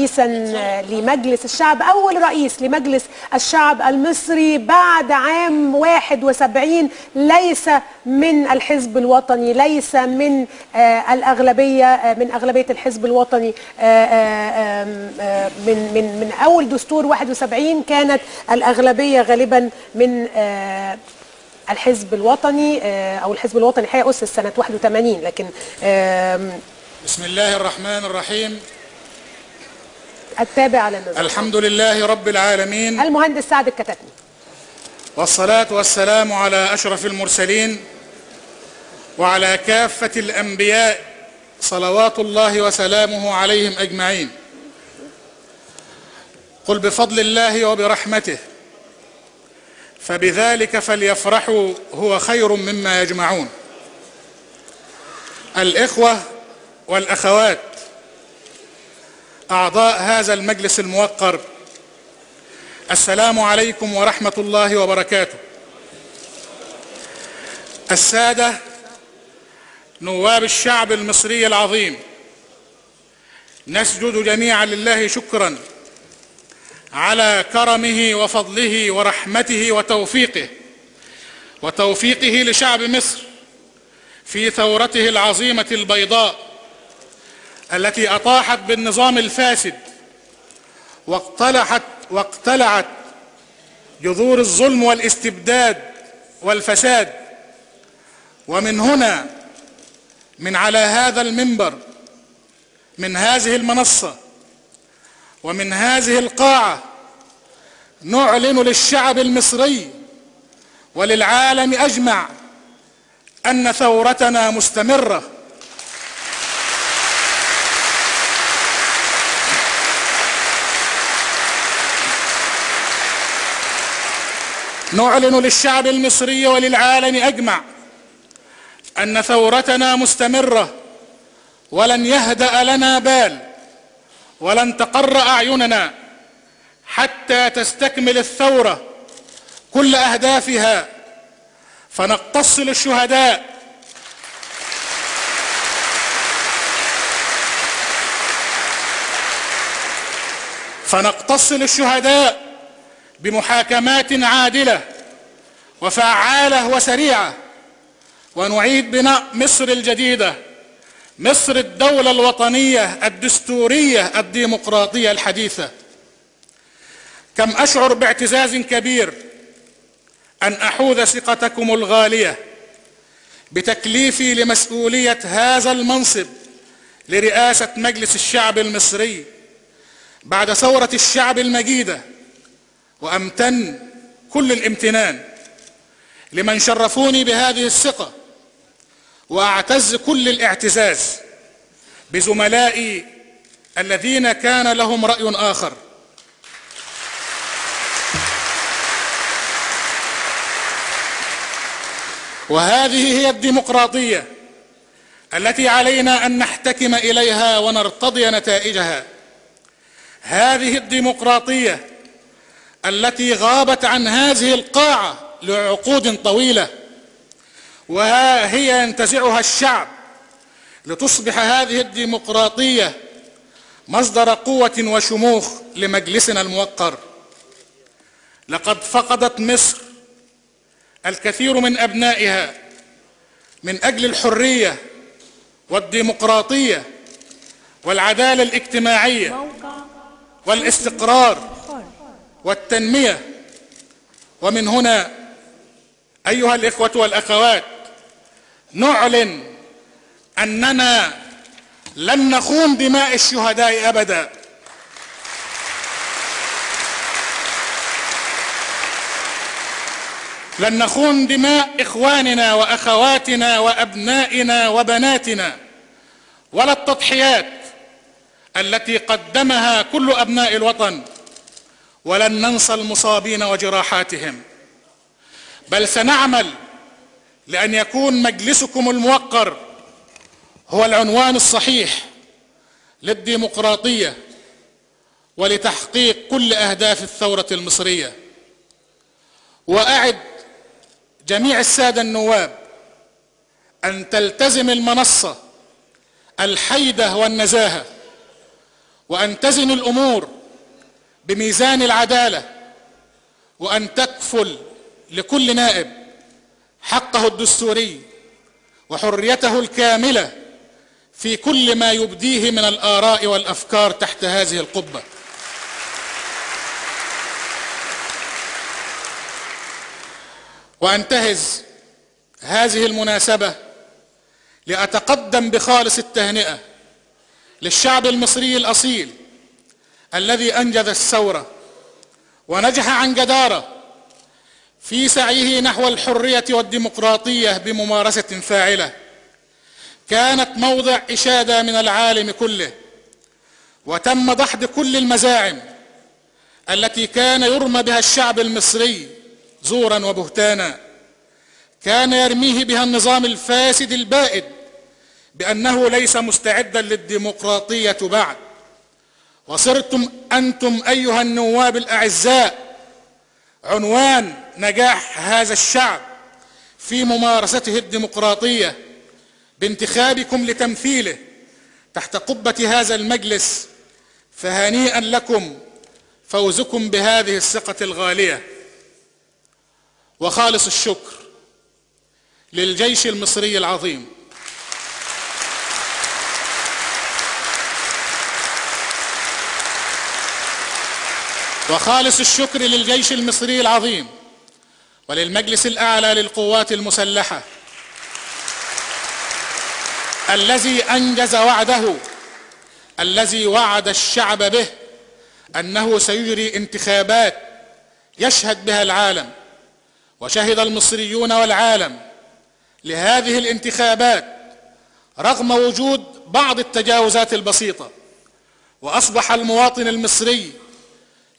رئيسا لمجلس الشعب، أول رئيس لمجلس الشعب المصري بعد عام 71، ليس من الحزب الوطني، ليس من الأغلبية، من أغلبية الحزب الوطني. من أول دستور 71 كانت الأغلبية غالبا من الحزب الوطني، أو الحزب الوطني الحقيقة أسس سنة 81، لكن بسم الله الرحمن الرحيم. التابع للنظام. الحمد لله رب العالمين. المهندس سعد الكتاتني. والصلاة والسلام على أشرف المرسلين وعلى كافة الأنبياء صلوات الله وسلامه عليهم أجمعين. قل بفضل الله وبرحمته فبذلك فليفرحوا هو خير مما يجمعون. الإخوة والأخوات أعضاء هذا المجلس الموقر، السلام عليكم ورحمة الله وبركاته. السادة نواب الشعب المصري العظيم، نسجد جميعا لله شكرا على كرمه وفضله ورحمته وتوفيقه لشعب مصر في ثورته العظيمة البيضاء التي أطاحت بالنظام الفاسد واقتلعت جذور الظلم والاستبداد والفساد. ومن هنا، من على هذا المنبر، من هذه المنصة ومن هذه القاعة، نعلن للشعب المصري وللعالم أجمع أن ثورتنا مستمرة. نعلن للشعب المصري وللعالم أجمع أن ثورتنا مستمرة، ولن يهدأ لنا بال ولن تقر أعيننا حتى تستكمل الثورة كل أهدافها، فنقتص للشهداء بمحاكمات عادلة وفعالة وسريعة، ونعيد بناء مصر الجديدة، مصر الدولة الوطنية الدستورية الديمقراطية الحديثة. كم أشعر باعتزاز كبير أن أحوز ثقتكم الغالية بتكليفي لمسؤولية هذا المنصب لرئاسة مجلس الشعب المصري بعد ثورة الشعب المجيدة، وأمتن كل الامتنان لمن شرفوني بهذه الثقة، وأعتز كل الاعتزاز بزملائي الذين كان لهم رأي آخر. وهذه هي الديمقراطية التي علينا أن نحتكم إليها ونرتضي نتائجها. هذه الديمقراطية التي غابت عن هذه القاعة لعقود طويلة، وها هي ينتزعها الشعب لتصبح هذه الديمقراطية مصدر قوة وشموخ لمجلسنا الموقر. لقد فقدت مصر الكثير من أبنائها من أجل الحرية والديمقراطية والعدالة الاجتماعية والاستقرار والتنمية. ومن هنا أيها الإخوة والأخوات، نعلن أننا لن نخون دماء الشهداء أبدا، لن نخون دماء إخواننا وأخواتنا وأبنائنا وبناتنا، ولا التضحيات التي قدمها كل أبناء الوطن، ولن ننسى المصابين وجراحاتهم، بل سنعمل لأن يكون مجلسكم الموقر هو العنوان الصحيح للديمقراطية ولتحقيق كل أهداف الثورة المصرية. وأعد جميع السادة النواب أن تلتزم المنصة الحيدة والنزاهة، وأن تزن الأمور بميزان العدالة، وأن تكفل لكل نائب حقه الدستوري وحريته الكاملة في كل ما يبديه من الآراء والأفكار تحت هذه القبة. وأنتهز هذه المناسبة لأتقدم بخالص التهنئة للشعب المصري الأصيل الذي أنجز الثورة ونجح عن جدارة في سعيه نحو الحرية والديمقراطية بممارسة فاعلة كانت موضع إشادة من العالم كله، وتم دحض كل المزاعم التي كان يرمى بها الشعب المصري زورا وبهتانا كان يرميه بها النظام الفاسد البائد بأنه ليس مستعدا للديمقراطية بعد. وصرتم أنتم أيها النواب الأعزاء عنوان نجاح هذا الشعب في ممارسته الديمقراطية بانتخابكم لتمثيله تحت قبة هذا المجلس، فهنيئا لكم فوزكم بهذه الثقة الغالية. وخالص الشكر للجيش المصري العظيم وخالص الشكر للجيش المصري العظيم وللمجلس الأعلى للقوات المسلحة الذي أنجز وعده الذي وعد الشعب به أنه سيجري انتخابات يشهد بها العالم. وشهد المصريون والعالم لهذه الانتخابات رغم وجود بعض التجاوزات البسيطة، وأصبح المواطن المصري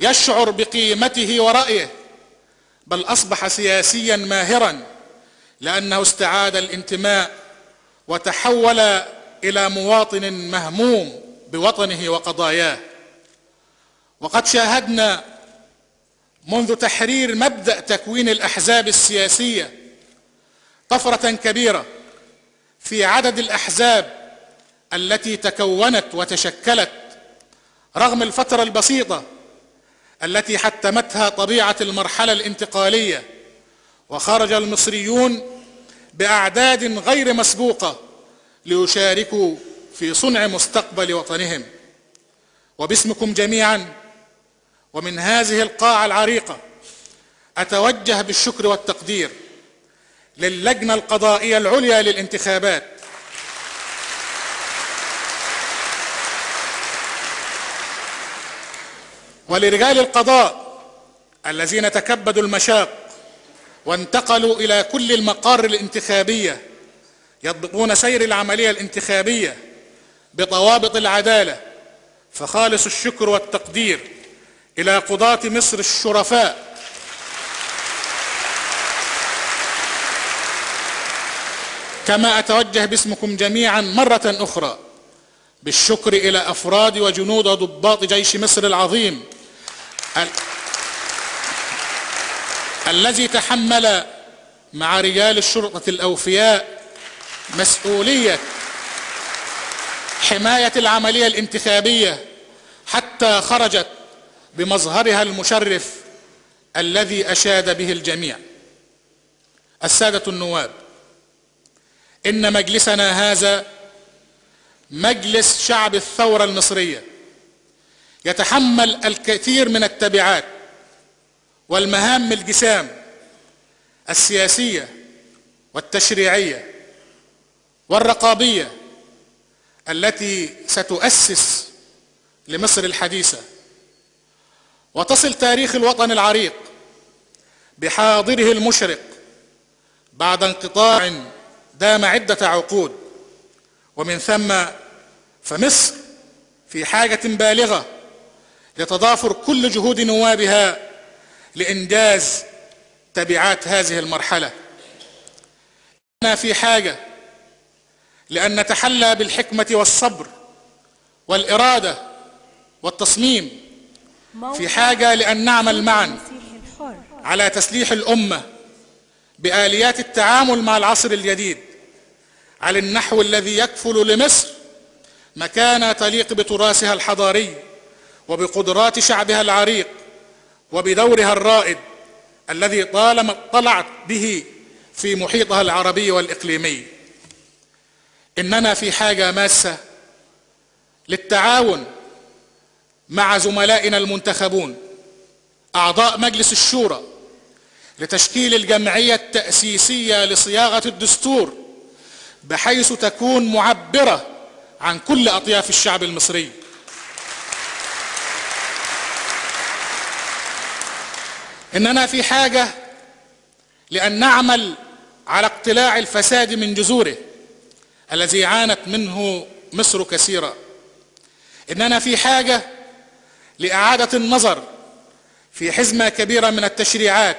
يشعر بقيمته ورأيه، بل أصبح سياسيا ماهرا لأنه استعاد الانتماء وتحول إلى مواطن مهموم بوطنه وقضاياه. وقد شاهدنا منذ تحرير مبدأ تكوين الأحزاب السياسية طفرة كبيرة في عدد الأحزاب التي تكونت وتشكلت رغم الفترة البسيطة التي حتمتها طبيعة المرحلة الانتقالية، وخرج المصريون بأعداد غير مسبوقة ليشاركوا في صنع مستقبل وطنهم. وباسمكم جميعا ومن هذه القاعة العريقة أتوجه بالشكر والتقدير للجنة القضائية العليا للانتخابات ولرجال القضاء الذين تكبدوا المشاق وانتقلوا إلى كل المقار الانتخابية يضبطون سير العملية الانتخابية بضوابط العدالة. فخالص الشكر والتقدير إلى قضاة مصر الشرفاء كما أتوجه باسمكم جميعا مرة أخرى بالشكر إلى أفراد وجنود وضباط جيش مصر العظيم الذي تحمل مع رجال الشرطة الأوفياء مسؤولية حماية العملية الانتخابية حتى خرجت بمظهرها المشرف الذي أشاد به الجميع. السادة النواب، إن مجلسنا هذا مجلس شعب الثورة المصرية يتحمل الكثير من التبعات والمهام الجسام السياسية والتشريعية والرقابية التي ستؤسس لمصر الحديثة وتصل تاريخ الوطن العريق بحاضره المشرق بعد انقطاع دام عدة عقود. ومن ثم فمصر في حاجة بالغة لتضافر كل جهود نوابها لإنجاز تبعات هذه المرحلة. إننا في حاجة لأن نتحلى بالحكمة والصبر والإرادة والتصميم، في حاجة لأن نعمل معا على تسليح الأمة بآليات التعامل مع العصر الجديد على النحو الذي يكفل لمصر مكانة تليق بتراثها الحضاري وبقدرات شعبها العريق وبدورها الرائد الذي طالما اطلعت به في محيطها العربي والإقليمي. إننا في حاجة ماسة للتعاون مع زملائنا المنتخبون أعضاء مجلس الشورى لتشكيل الجمعية التأسيسية لصياغة الدستور بحيث تكون معبرة عن كل أطياف الشعب المصري. إننا في حاجة لأن نعمل على اقتلاع الفساد من جذوره الذي عانت منه مصر كثيرا. إننا في حاجة لإعادة النظر في حزمة كبيرة من التشريعات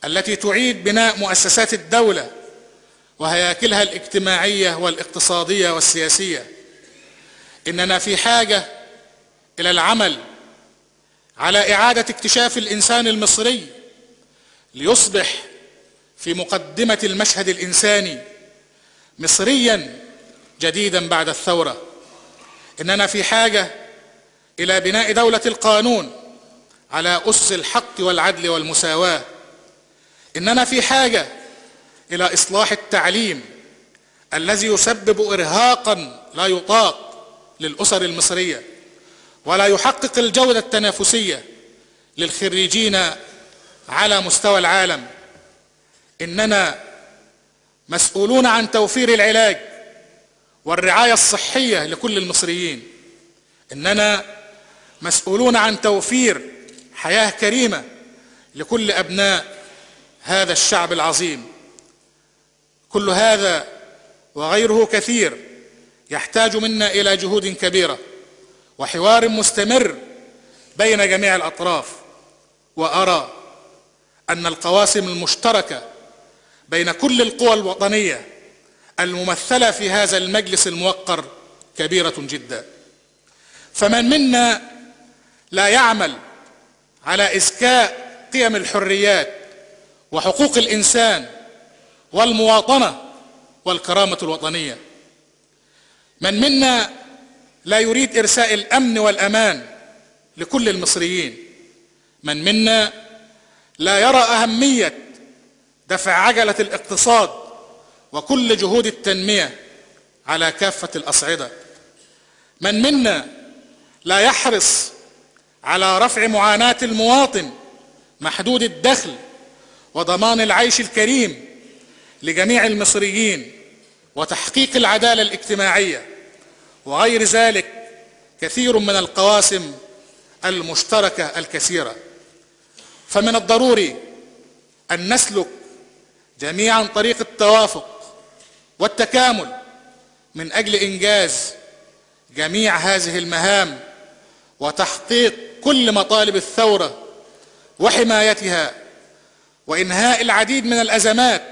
التي تعيد بناء مؤسسات الدولة وهياكلها الاجتماعية والاقتصادية والسياسية. إننا في حاجة إلى العمل على إعادة اكتشاف الإنسان المصري ليصبح في مقدمة المشهد الإنساني مصريا جديدا بعد الثورة. إننا في حاجة إلى بناء دولة القانون على أسس الحق والعدل والمساواة. إننا في حاجة إلى إصلاح التعليم الذي يسبب إرهاقا لا يطاق للأسر المصرية ولا يحقق الجودة التنافسية للخريجين على مستوى العالم. إننا مسؤولون عن توفير العلاج والرعاية الصحية لكل المصريين. إننا مسؤولون عن توفير حياة كريمة لكل أبناء هذا الشعب العظيم. كل هذا وغيره كثير يحتاج منا إلى جهود كبيرة وحوار مستمر بين جميع الأطراف. وأرى أن القواسم المشتركة بين كل القوى الوطنية الممثلة في هذا المجلس الموقر كبيرة جدا. فمن منا لا يعمل على إزكاء قيم الحريات وحقوق الإنسان والمواطنة والكرامة الوطنية؟ من منا لا يريد إرساء الأمن والأمان لكل المصريين؟ من منا لا يرى أهمية دفع عجلة الاقتصاد وكل جهود التنمية على كافة الأصعدة؟ من منا لا يحرص على رفع معاناة المواطن محدود الدخل وضمان العيش الكريم لجميع المصريين وتحقيق العدالة الاجتماعية وغير ذلك كثير من القواسم المشتركة الكثيرة؟ فمن الضروري أن نسلك جميعا طريق التوافق والتكامل من أجل إنجاز جميع هذه المهام وتحقيق كل مطالب الثورة وحمايتها وإنهاء العديد من الأزمات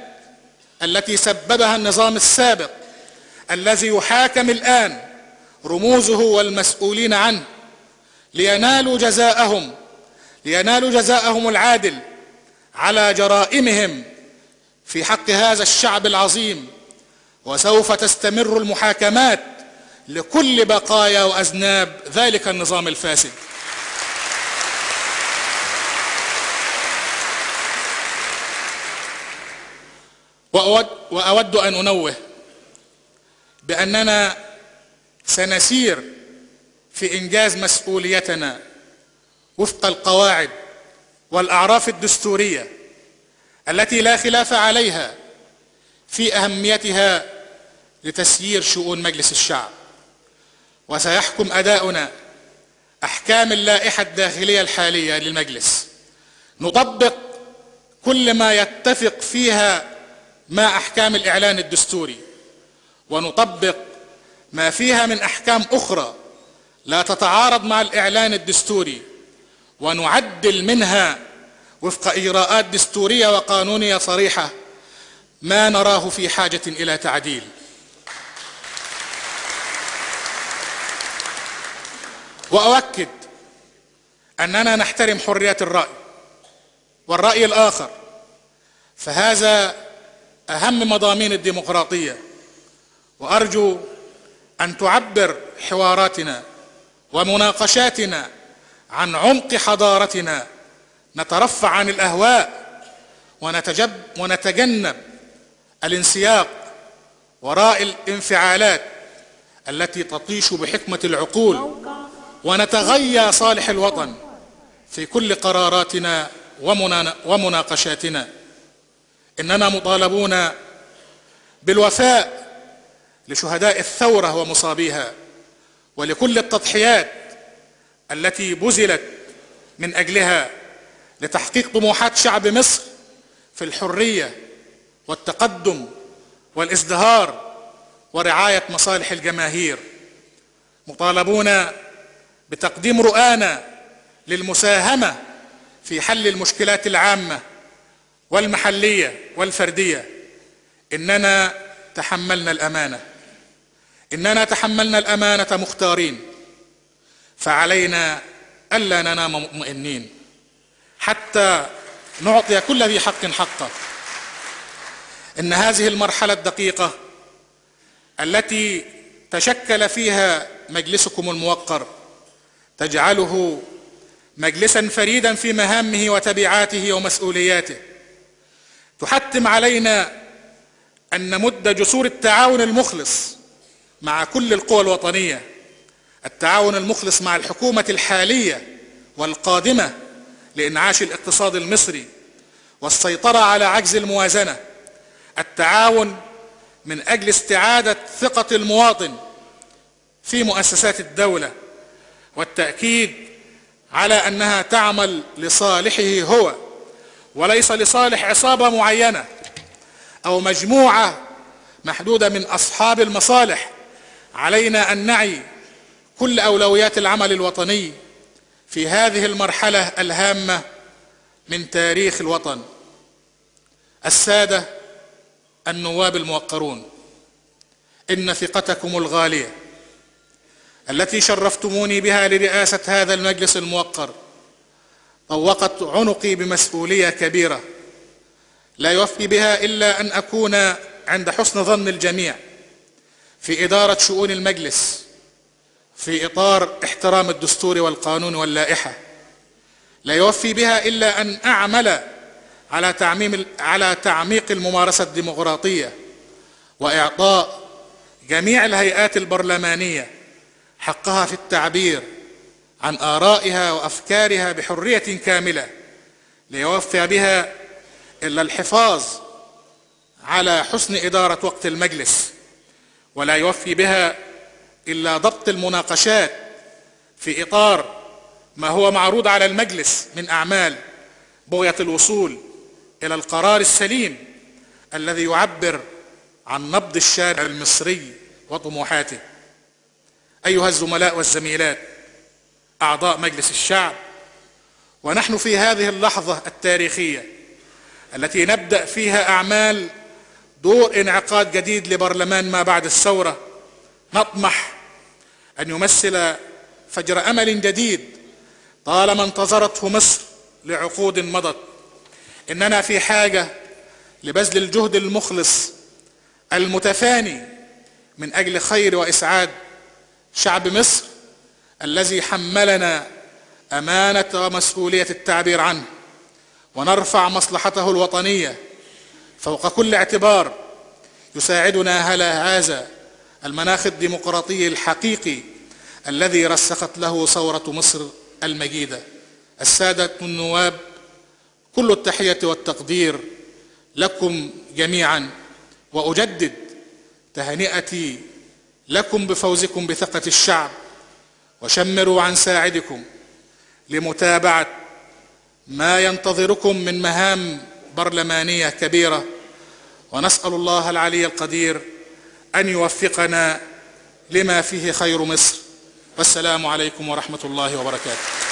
التي سببها النظام السابق الذي يحاكم الآن رموزه والمسؤولين عنه لينالوا جزاءهم العادل على جرائمهم في حق هذا الشعب العظيم. وسوف تستمر المحاكمات لكل بقايا وأذناب ذلك النظام الفاسد. وأود أن أنوه بأننا سنسير في إنجاز مسؤوليتنا وفق القواعد والأعراف الدستورية التي لا خلاف عليها في أهميتها لتسيير شؤون مجلس الشعب. وسيحكم أداؤنا أحكام اللائحة الداخلية الحالية للمجلس، نطبق كل ما يتفق فيها مع أحكام الإعلان الدستوري، ونطبق ما فيها من أحكام أخرى لا تتعارض مع الإعلان الدستوري، ونعدل منها وفق إجراءات دستورية وقانونية صريحة ما نراه في حاجة إلى تعديل. وأؤكد أننا نحترم حرية الرأي والرأي الآخر، فهذا أهم مضامين الديمقراطية. وأرجو أن تعبر حواراتنا ومناقشاتنا عن عمق حضارتنا نترفع عن الأهواء ونتجنب الانسياق وراء الانفعالات التي تطيش بحكمة العقول، ونتغيى صالح الوطن في كل قراراتنا ومناقشاتنا. إننا مطالبون بالوفاء لشهداء الثورة ومصابيها، ولكل التضحيات التي بذلت من أجلها لتحقيق طموحات شعب مصر في الحرية والتقدم والازدهار ورعاية مصالح الجماهير. مطالبون بتقديم رؤانا للمساهمة في حل المشكلات العامة والمحلية والفردية. إننا تحملنا الأمانة مختارين، فعلينا ألا ننام مطمئنين حتى نعطي كل ذي حق حقه. إن هذه المرحلة الدقيقة التي تشكل فيها مجلسكم الموقر تجعله مجلسا فريدا في مهامه وتبعاته ومسؤولياته، تحتم علينا أن نمد جسور التعاون المخلص مع كل القوى الوطنية، التعاون المخلص مع الحكومة الحالية والقادمة لإنعاش الاقتصاد المصري والسيطرة على عجز الموازنة، التعاون من أجل استعادة ثقة المواطن في مؤسسات الدولة، والتأكيد على أنها تعمل لصالحه هو وليس لصالح عصابة معينة أو مجموعة محدودة من أصحاب المصالح. علينا أن نعي كل أولويات العمل الوطني في هذه المرحلة الهامة من تاريخ الوطن. السادة النواب الموقرون، إن ثقتكم الغالية التي شرفتموني بها لرئاسة هذا المجلس الموقر طوقت عنقي بمسؤولية كبيرة لا يوفي بها إلا أن أكون عند حسن ظن الجميع في إدارة شؤون المجلس في إطار احترام الدستور والقانون واللائحة. لا يوفي بها إلا أن أعمل على تعميق الممارسة الديمقراطية وإعطاء جميع الهيئات البرلمانية حقها في التعبير عن آرائها وأفكارها بحرية كاملة. لا يوفي بها إلا الحفاظ على حسن إدارة وقت المجلس، ولا يوفي بها إلا ضبط المناقشات في إطار ما هو معروض على المجلس من أعمال بغية الوصول إلى القرار السليم الذي يعبر عن نبض الشارع المصري وطموحاته. أيها الزملاء والزميلات أعضاء مجلس الشعب، ونحن في هذه اللحظة التاريخية التي نبدأ فيها أعمال دور انعقاد جديد لبرلمان ما بعد الثورة، نطمح أن يمثل فجر أمل جديد طالما انتظرته مصر لعقود مضت. إننا في حاجة لبذل الجهد المخلص المتفاني من أجل خير وإسعاد شعب مصر الذي حملنا أمانة ومسؤولية التعبير عنه، ونرفع مصلحته الوطنية فوق كل اعتبار يساعدنا على هذا المناخ الديمقراطي الحقيقي الذي رسخت له ثورة مصر المجيدة. السادة النواب، كل التحية والتقدير لكم جميعا، وأجدد تهنئتي لكم بفوزكم بثقة الشعب، وشمروا عن ساعدكم لمتابعة ما ينتظركم من مهام برلمانية كبيرة، ونسأل الله العلي القدير أن يوفقنا لما فيه خير مصر. والسلام عليكم ورحمة الله وبركاته.